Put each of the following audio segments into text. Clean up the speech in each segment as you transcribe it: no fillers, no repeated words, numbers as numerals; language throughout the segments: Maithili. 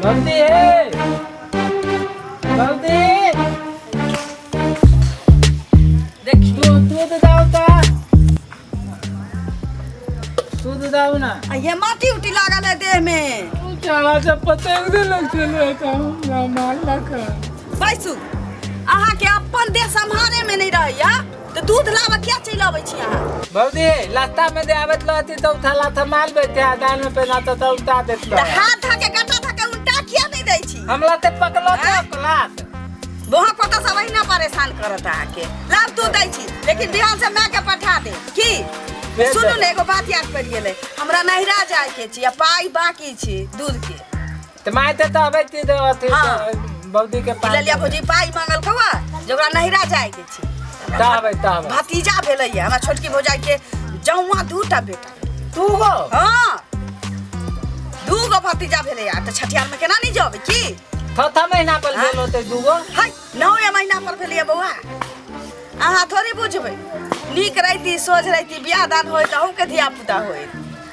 भौजी हे, भौजी। देखी। तू दूध दाऊ ता, दूध दाऊ ना। आ ये माटी उटी लागल है देह में। चला से पतंग देलक छलै तऽ हमरा मारलक। बैसू। अहाँके अपन देह सम्हारे में नहीं रहैया तऽ दूध लाबऽ किया चलि अबै छी अहाँ? भौजी, लत्ता में दे आबत रहती तऽ उठा लाथा मार बेटे आ दान में पेना तऽ उठा देत। तऽ हाथ धऽ के गट्टा धऽ के उल्टा किया नहीं दै छी? हमरा ते पकलो तऽ लात। बोहा पोता सब अहिना परेशान करत अहाँके। लाब तू दै छी, लेकिन बिहान से माय के पठा दे की। भेज सुनू देबै। ने, एगो बात याद पड़ि गेलै, हमरा नैहरा जाय के छी आ पाइ बाकी छी दूध के। तऽ माय तऽ अबै छी तऽ अथी। हाँ। तऽ भौजी के पास। ललिया भौजी पाइ मांगल कौआ जे ओकरा नैहरा जाय के छी। तऽ अबै, तऽ अबै। भतीजा भेलैया हमरा छोटकी भौजाई के, जौआ दूटा बेटा। तू गो? हाँ, दू गो भतीजा भेलैया तऽ छठियार में केना नहीं जबै की? चौथा महीना पर हाँ? भेल होतै दूगो। हाय, 9 महीना पर भेलैया बौआ। अहाँ थोड़ी बुझबै, नीक रहिती, सोझ रहिती, बियाह दान होय तऽ अहूँके धिया पुता होय।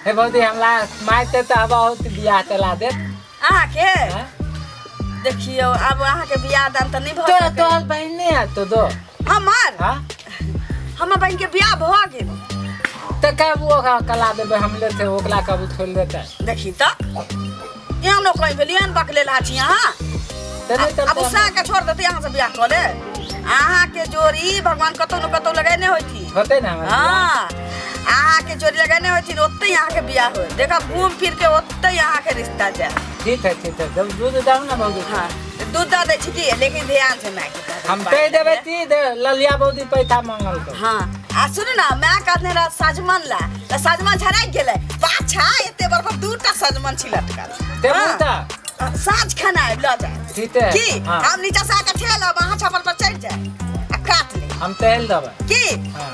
हे भौजी, हमरा माय ते तऽ हवा होत बियाह चला देत। अहाँके? हाँ? देखियौ, आब अहाँके बियाह दान तऽ नहि भऽ तोरा सकैए। तोहर बहिन नहीं है तो दो? हमर? हाँ। हमर बहिन के बियाह भऽ गेल। तऽ कब ओकरा कला देबै हम लेते, ओकरा कब छोड़ि देतै? देखी तऽ एहनो कहीं भेल, एहन बकलेल छी अहाँ। तऽ नहि तऽ आब उषा के छोड़ देतै, अहाँ से बियाह कऽ ले। अहाँके जोड़ी भगवान कतौ न कतौ लगेने होथिन। होतै ने हमर बियाह? हाँ, अहाँके जोड़ी लगेने होथिन, ओतै अहाँके बियाह होय। देखब, घूम फिर के ओतै अहाँके रिश्ता जाय। ठीक है, ठीक है, जब दूध दाऊ ना भौजी। हाँ, दूध दऽ दै छी की, लेकिन ध्यान से माय के कहबै। हम कहि देबै ती दे, ललिया भौजी पैसा मांगल को। हाँ, आ सुनू ना, माय कहने रह सजमन ला तऽ सजमन झराइ गेलै, पाछा एते बड़ बड़ दूटा सजमन छी लटकल। देबू। हाँ। तऽ साँझ खाना आबि लऽ जाय। ठीक है। की? हाँ। हम नीचा से आके ठेलब, अहाँ छप्पर पर चढ़ि जाय आ काट ले। हम टहल देबै। की? हाँ।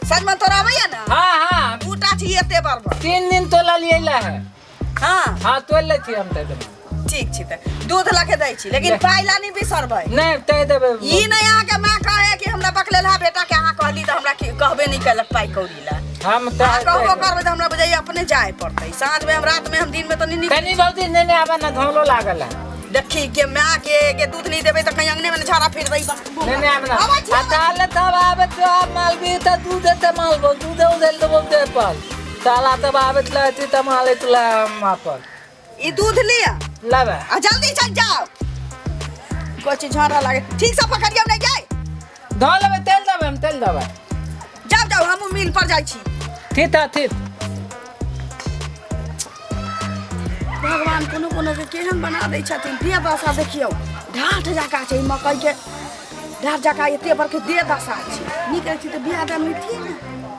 सजमन तोरा अबैया ना? हाँ हाँ। दूटा छी एते बड़ बड़। 3 दिन तो ललिए ला है। हाँ। हाँ, तोड़ लै छी, हम तय देबै। ठीक छी तऽ दूध लऽ के दै छी, लेकिन ले। पाइ ला नहि बिसरबै। नहि, तय देबै। ई नहि अहाँके माँ कहे कि हमरा बकलेल हा बेटा के अहाँ कहली तऽ हमरा की कहबे नहि केलक पाइ कौड़ी ला। हम अहाँ तय कहबो करबै तऽ हमरा बुझाइए अपने जाय पड़तै साँझ में, हम रात में, हम दिन में तऽ नहीं। तनी भौजी ने आबे ना, धोलो लागल है। देखी के माय के दूध नहीं देबै तऽ कहीं अंगने में झाड़ा फिर दै। नहीं नहीं, आबे ना। आबै छी। आ ताले तब आबे तो आप मालवी त दूध देते, मालबो दूध उधेल देबो दे पर ताला तब आबे लहती त माले तुला हम पर। ई दूध लिअ। लाबे। आ जल्दी चल जाओ, कोई चीज झाड़ा लागे, ठीक से पकड़ियौ नहीं जाय। धो लेबै, तेल देबै, हम तेल देबै। जाओ जाओ, हमहूँ मिल पर जाइ छी। ठीक है, ठीक। भगवान कोनो कोनो के केहन बना दै छथिन। देह दशा देखियौ, ढाठ जकाँ छै, मकई के ढाठ जकाँ एते बड़के देह दशा छै। नीक रहै तऽ बियाह दान होइतियै ने।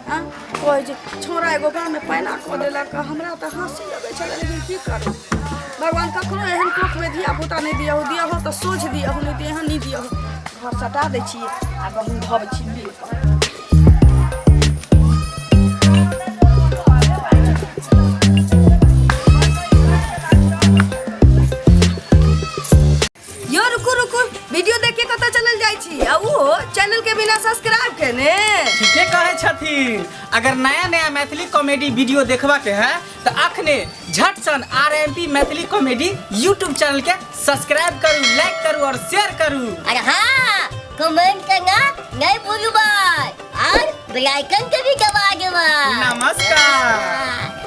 आँ, कहै छै छौड़ा एगो गाँवमे पैना कऽ देलक, हमरा तऽ हँसी लगै छलै, लेकिन की करू, भगवान ककरो एहन कोखमे धिया पुता नहि दियौ, दियहो तऽ सोझ दियहो, नहि तऽ एहन नहि दियहो। घर सटा दै छियै आ गहूँम धोबै छी मिल पर। यो रुकू रुकू, वीडियो देख के कतऽ चलल जाइ छी आ उहो चैनल के बिना सब्सक्राइब केने? ठीके कहै छथिन। अगर नया नया मैथिली कॉमेडी वीडियो देखबा के है तऽ अखने झट सन R M P Maithili comedy YouTube channel के सब्सक्राइब करू, लाइक करू और शेयर करू। और हाँ, कमेंट करना नहीं भूलू भाई, और बेल आइकन के भी दबा देबा। नमस्कार।